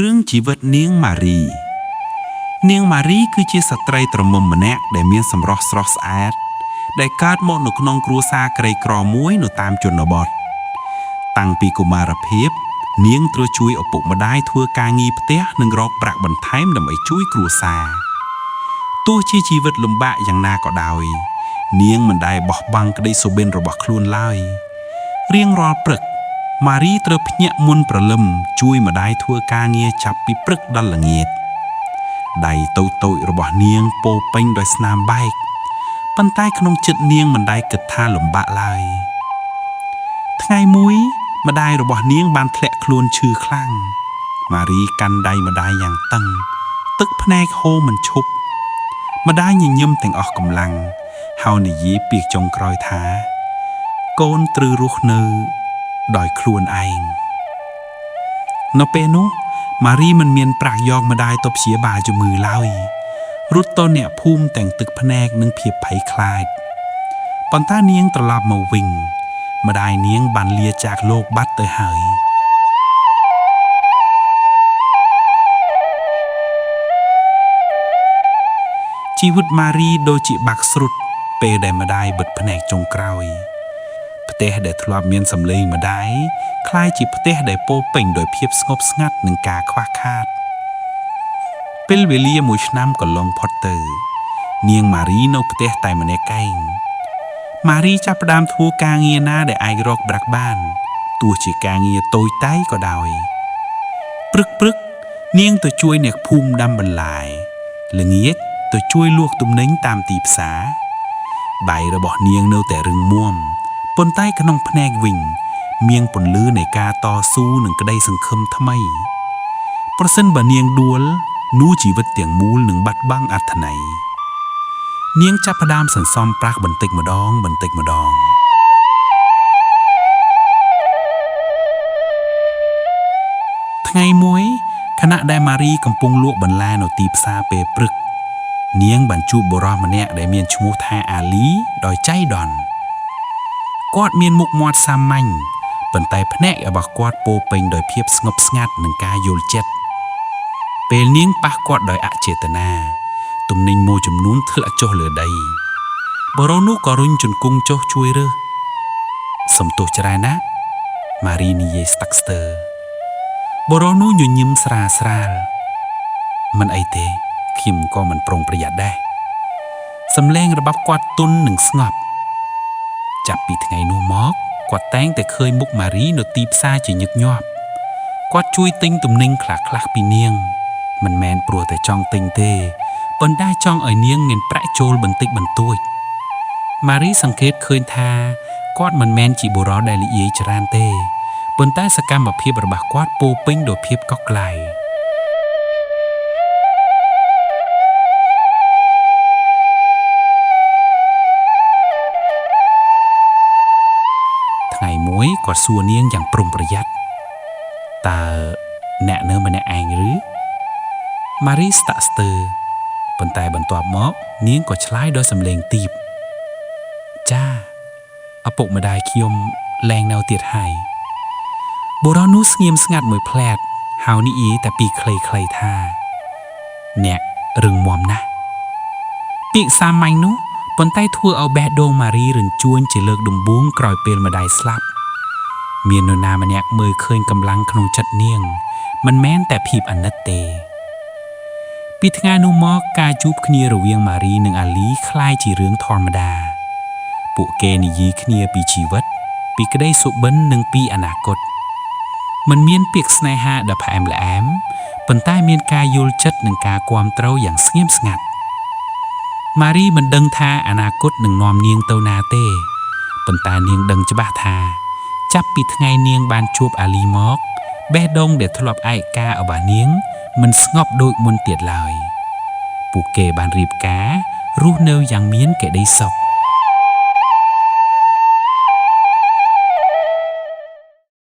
រឿងជីវិតនាងម៉ារីនាងម៉ារីគឺជាស្ត្រីត្រមុំម្នាក់ដែលមានសម្រស់ស្រស់ស្អាតដែលកើតមកនៅក្នុងគ្រួសារក្រីក្រមួយនៅតាមជនបទតាំងពីកុមារភាពនាងត្រូវជួយឪពុកម្ដាយធ្វើការងារផ្ទះនិងរកប្រាក់បន្ថែមដើម្បីជួយគ្រួសារទោះជាជីវិតលំបាកយ៉ាងណាក៏ដោយនាងមិនដែលបោះបង់ក្តីសុបិនរបស់ខ្លួនឡើយរៀងរាល់ព្រឹក ម៉ារីត្រូវភ្ញាក់មុនព្រលឹមជួយម្ដាយធ្វើការងារចាប់ពីព្រឹកដល់ល្ងាចដៃតូចៗរបស់នាងពោរពេញដោយស្នាមបែកប៉ុន្តែក្នុងចិត្តនាងមិនដែលគិតថាលំបាកឡើយថ្ងៃមួយម្ដាយរបស់នាងបានធ្លាក់ខ្លួនឈឺខ្លាំងម៉ារីកាន់ដៃម្ដាយយ៉ាងតឹងទឹកភ្នែកហូរមិនឈប់ម្ដាយញញឹមទាំងអស់កម្លាំងហើយនិយាយពាក្យចុងក្រោយថាកូនត្រូវរស់នៅដោយខ្លួនឯង នៅពេលនោះម៉ារីមិនមានប្រាក់យកម្ដាយទៅព្យាបាលជំងឺឡើយរត់ទៅអ្នកភូមិទាំងទឹកភ្នែកនិងភាពភ័យខ្លាចប៉ុន្តែនាងត្រឡប់មកវិញម្ដាយនាងបានលាចាកលោកបាត់ទៅហើយជីវិតម៉ារីដូចជាបាក់ស្រុតពេលដែលម្ដាយបិទភ្នែកចុងក្រោយផ្ទះដែលធ្លាប់មានសម្លេងម្ដាយក្លាយជាផ្ទះដែលពោរពេញដោយភាពស្ងប់ស្ងាត់និងការខ្វះខាតពេលវេលាមួយឆ្នាំកន្លងផុតទៅនាងម៉ារីនៅផ្ទះតែម្នាក់ឯងម៉ារីចាប់ផ្ដើមធ្វើការងារណាដែលអាចរកប្រាក់បានទោះជាការងារតូចតាចក៏ដោយព្រឹកព្រឹកនាងទៅជួយអ្នកភូមិដាំបន្លែល្ងាចទៅជួយលក់ទំនិញតាមទីផ្សារបាយរបស់នាងនៅតែរឹងមាំប៉ុន្តែក្នុងភ្នែកវិញមានពន្លឺនៃការតស៊ូនិងក្តីសង្ឃឹមថ្មីប្រសិនបើនាងដួលនោះជីវិតទាំងមូលនឹងបាត់បង់អត្ថន័យនាងចាប់ផ្ដើមសន្សំប្រាក់បន្តិចម្ដងបន្តិចម្ដងថ្ងៃមួយខណៈដែលម៉ារីកំពុងលក់បន្លែនៅទីផ្សារពេលព្រឹកនាងបានជួបបុរសម្នាក់ដែលមានឈ្មោះថាអាលីដោយចៃដន្យគាត់មានមុខមាត់សាមញ្ញប៉ុន្តែភ្នែករបស់គាត់ពោរពេញដោយភាពស្ងប់ស្ងាត់និងការយល់ចិត្តពេលនាងប៉ះគាត់ដោយអចេតនាទំនិញមួយចំនួនធ្លាក់ចុះលើដីបុរសនោះក៏រុញជង្គង់ចុះជួយរើសសុំទោសច្រើនណាស់ម៉ារីនិយាយស្តាក់ស្ទើរបុរសនោះញញឹមស្រាលស្រាលមិនអីទេខ្ញុំក៏មិនប្រុងប្រយ័ត្នដែរសំឡេងរបស់គាត់ទន់និងស្ងប់ចាប់ពីថ្ងៃនោះមកគាត់តែងតែឃើញមុខម៉ារីនៅទីផ្សារជាញឹកញាប់គាត់ជួយទិញទំនិញខ្លះៗពីនាងមិនមែនព្រោះតែចង់ទិញទេប៉ុន្តែចង់ឲ្យនាងមានប្រាក់ចូលបន្តិចបន្តួចម៉ារីសង្កេតឃើញថាគាត់មិនមែនជាបុរសដែលនិយាយច្រើនទេប៉ុន្តែសកម្មភាពរបស់គាត់ពោរពេញដោយភាពកក់ក្ដៅថ្ងៃមួយគាត់សួរនាងយ៉ាងប្រុងប្រយ័ត្នតើអ្នកនៅម្នាក់ឯងឬម៉ារីស្តាក់ស្ទើរប៉ុន្តែបន្ទាប់មកនាងក៏ឆ្លើយដោយសំឡេងទាបចាឪពុកម្ដាយខ្ញុំលែងនៅទៀតហើយបុរសនោះស្ងៀមស្ងាត់មួយភ្លែតហើយនិយាយតែពីខ្លីៗថាអ្នករឹងមាំណាស់ពាក្យសាមញ្ញនោះប៉ុន្តែធ្វើឲ្យបេះដូងម៉ារីរញ្ជួញជាលើកដំបូងក្រោយពេលម្ដាយស្លាប់មាននរណាម្នាក់មើលឃើញកម្លាំងក្នុងចិត្តនាងមិនមែនតែភាពអាណិតទេពីថ្ងៃនោះមកការជួបគ្នារវាងម៉ារីនិងអាលីក្លាយជារឿងធម្មតាពួកគេនិយាយគ្នាពីជីវិតពីក្តីសុបិននិងពីអនាគតមិនមានពាក្យស្នេហាដ៏ផ្អែមល្ហែមប៉ុន្តែមានការយល់ចិត្តនិងការគាំទ្រយ៉ាងស្ងៀមស្ងាត់ម៉ារីមិនដឹងថាអនាគតនឹងនាំនាងទៅណាទេប៉ុន្តែនាងដឹងច្បាស់ថាចាប់ពីថ្ងៃនាងបានជួបអាលីមកបេះដូងដែលធ្លាប់ឯការបស់នាងមិនស្ងប់ដូចមុនទៀតឡើយពួកគេបានរៀបការរស់នៅយ៉ាងមានក្តីសុខ